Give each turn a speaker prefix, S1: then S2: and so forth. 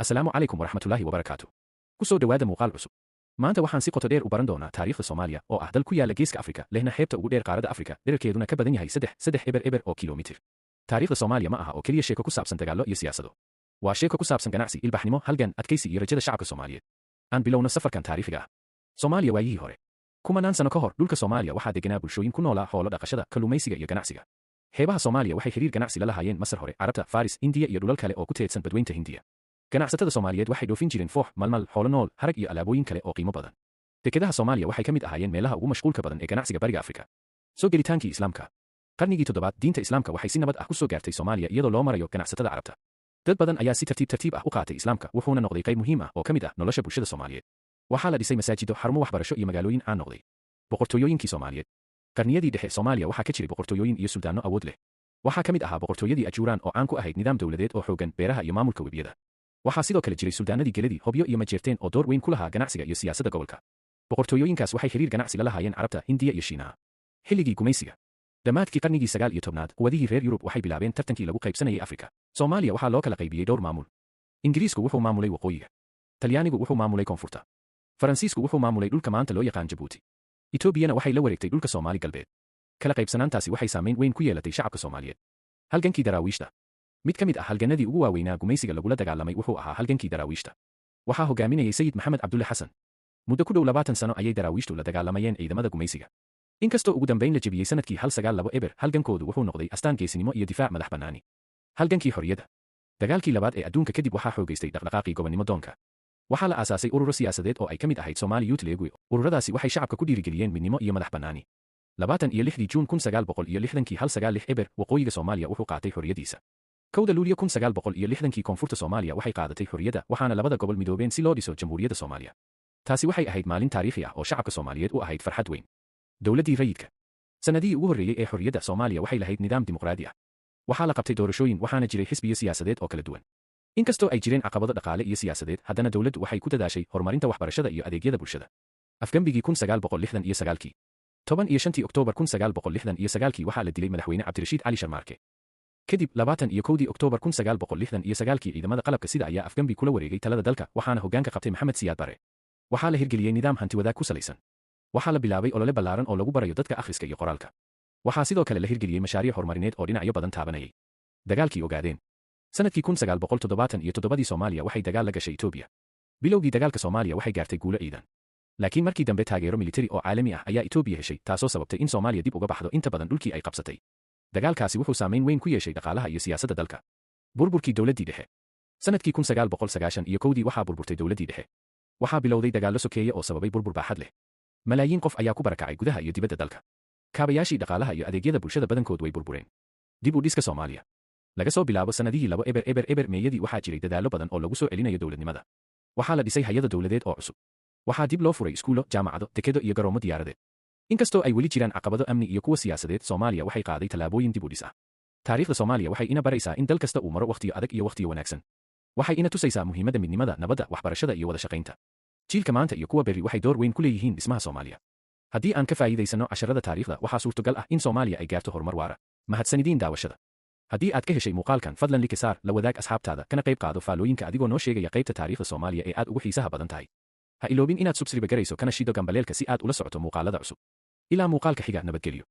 S1: Asalaamu calaykum waraxmatullaahi wabarakaatu. Ku soo dhowaada muuqaal cusub. Maanta waxaan si qoto dheer u baran doonaa taariikhda Soomaaliya, oo ah dal ku yaala Geeska Afrika, lehna xeebta ugu dheer qaaradda Afrika, dhererkeeduna ka badan yahay 3600 oo kilomitir. Taariikhda Soomaaliya ma aha oo keliya sheeko ku saabsan dagaallo iyo siyaasado. Waa sheeko ku saabsan ganacsi, ilbaxnimo, halgan, adkaysi iyo rajada shacabka Soomaaliyeed. Aan bilowno safarkan taariikhiga ah. Soomaaliya waayihii hore. Kumanaan sano ka hor, dhulka Soomaaliya waxaa deganaa bulshooyin ku noolaa xoolo dhaqashada, kalluumaysiga iyo ganacsiga. Xeebaha Soomaaliya waxay xiriir ganacsi la lahaayeen Masar hore, Carabta, Faris, Indiya iyo dhulal kale oo ku teedsan Badweynta Hindiya. Ganacsatada Soomaaliyeed waxay dhoofin jireen foox, malmal, xoolo nool, harag iyo alaabooyin kale oo qiimo badan. Dekedaha Soomaaliya waxay ka mid ahaayeen meelaha ugu mashquulka badan ee ganacsiga Bariga Afrika. Soo gelitaankii Islaamka. Qarnigii toddobaad, diinta Islaamka waxay si nabad ah ku soo gaartay Soomaaliya iyadoo loo marayo ganacsatada Carabta. Dad badan ayaa si tartiib tartiib ah u qaatay Islaamka, wuxuuna noqday qayb muhiim ah oo ka mid ah nolosha bulshada Soomaaliyeed. Waxaa la dhisay masaajido, xarumo waxbarasho iyo magaalooyin caan noqday. Boqortooyooyinkii Soomaaliyeed. Qarniyadii dhexe, Soomaaliya waxaa ka jiray boqortooyooyin iyo suldaanno awood leh. Waxaa ka mid ahaa boqortooyadii Ajuuraan, oo caan ku ahayd nidaam dowladeed oo xoogan, beeraha iyo maamulka webiyada. Waxaa sidoo kale jiray suldaanadii Geladii, Hobyo iyo Majeerteen, oo door weyn ku lahaa ganacsiga iyo siyaasadda gobolka. Boqortooyooyinkaas waxay xiriir ganacsi la lahaayeen Carabta, Hindiya iyo Shiinaha. Xilligii gumaysiga. Dhammaadkii qarnigii 19aad, quwadihii reer Yurub waxay bilaabeen tartankii lagu qaybsanayay Afrika. Soomaaliya waxaa loo kala qaybiyey dhowr maamul. Ingiriisku wuxuu maamulay waqooyiga, Talyaanigu wuxuu maamulay koonfurta, Faransiisku wuxuu maamulay dhulka maanta loo yaqaan Jabuuti, Etoobiyana waxay la wareegtay dhulka Soomaali Galbeed. Kala qaybsanaantaasi waxay saamayn weyn ku yeelatay shacabka Soomaaliyeed. Halgankii Daraawiishta. Mid ka mid ah halganadii ugu waaweynaa gumaysiga lagula dagaalamay wuxuu ahaa halgankii Daraawiishta. Waxaa hogaaminayay Sayid Maxamed Cabdulle Xasan. Muddo ku dhow 20 sano ayay Daraawiishtu la dagaalamayeen ciidamada gumaysiga. Inkastoo ugu dambayn la jebiyey sanadkii 1920, halgankoodu wuxuu noqday astaan geesinimo iyo difaac madax bannaani. Halgankii xorriyadda. Dagaalkii labaad ee adduunka kadib, waxaa xoogaystay dhaqdhaqaaqii gobonnimo doonka. Waxaa la aasaasay ururo siyaasadeed oo ay ka mid ahayd Somali Youth League. Ururadaasi waxay shacabka ku dhiirigeliyeen midnimo iyo madax bannaani. 26dii Juun 1960kii, 1960, waqooyiga Soomaaliya wuxuu qaatay xorriyaddiisa. 1da Luulyo 1960kii, koonfurta Soomaaliya waxay qaadatay xorriyadda, waxaana labada gobol midoobeen si loo dhiso Jamhuuriyadda Soomaaliya. Taasi waxay ahayd maalin taariikhi ah oo shacabka Soomaaliyeed u ahayd farxad weyn. Dowladdii rayidka. Sannadihii ugu horreeyey ee xorriyadda, Soomaaliya waxay lahayd nidaam dimuqraadi ah. Waxaa la qabtay doorashooyin, waxaana jiray xisbiyo siyaasadeed oo kala duwan. Inkastoo ay jireen caqabado dhaqaale iyo siyaasadeed, haddana dowladdu waxay ku dadaashay horumarinta waxbarashada iyo adeegyada bulshada. Afgembigii 1969kii. 15tii Oktoobar 1969kii waxaa la dilay madaxweyne Cabdirashiid Cali Sharmaarke. Kadib, 21dii Oktoobar 1969kii, ciidamada qalabka sida ayaa afgembi kula wareegay talada dalka, waxaana hoggaanka qabtay Maxamed Siyaad Bare. Waxaa la hirgeliyey nidaam hanti wadaag ku salaysan. Waxaa la bilaabay olole ballaaran oo lagu barayo dadka akhriska iyo qoraalka. Waxaa sidoo kale la hirgeliyey mashaariic horumarineed oo dhinacyo badan taabanayay. Dagaalkii Ogaadeen. Sanadkii 1977dii, Soomaaliya waxay dagaal la gashay Itoobiya. Bilowgii dagaalka, Soomaaliya waxay gaartay guulo ciidan, laakiin markii dambe taageero militari oo caalami ah ayaa Itoobiya heshay, taasoo sababtay in Soomaaliya dib uga baxdo inta badan dhulkii ay qabsatay. Dagaalkaasi wuxuu saamayn weyn ku yeeshay dhaqaalaha iyo siyaasadda dalka. Burburkii dowladdii dhexe. Sanadkii 1991dii waxaa burburtay dowladdii dhexe. Waxaa bilowday dagaallo sokeeye oo sababay burbur baaxad leh. Malaayiin qof ayaa ku barakacay gudaha iyo dibadda dalka. Kaabayaashii dhaqaalaha iyo adeegyada bulshada badankood way burbureen. Dib u dhiska Soomaaliya. Laga soo bilaabo sannadihii 2000 meeyadii, waxaa jiray dadaallo badan oo lagu soo celinayo dowladnimada. Waxaa la dhisay hay'ado dowladeed oo cusub. Waxaa dib loo furay iskuulo, jaamacado, dekedo iyo garoomo diyaaradeed. Inkastoo ay weli jiraan caqabado amni iyo kuwa siyaasadeed, Soomaaliya waxay qaaday tallaabooyin dib u dhis ah. Taariikhda Soomaaliya waxay ina baraysaa in dal kasta uu maro wakhtiyo adag iyo wakhtiyo wanaagsan. Waxay ina tusaysaa muhiimadda midnimada, nabadda, waxbarashada iyo wada shaqaynta. Jiilka maanta iyo kuwa berri waxay door weyn ku leeyihiin dhismaha Soomaaliya. Haddii aan ka faa'iidaysanno casharada taariikhda, waxaa suurtogal ah in Soomaaliya ay gaarto horumar waara. Mahadsanidiin daawashada. Haddii aad ka heshay muuqaalkan, fadlan like saar, la wadaag asxaabtaada, kana qayb qaado faalooyinka adigoo noo sheegaya qaybta taariikhda Soomaaliya ee aad ugu xiisaha badan tahay. Ha iloobin inaad subscribe garayso kana shido gambaleelka si aad ula socoto muuqaalada cusub. Ilaa muuqaalka xiga, nabadgelyo.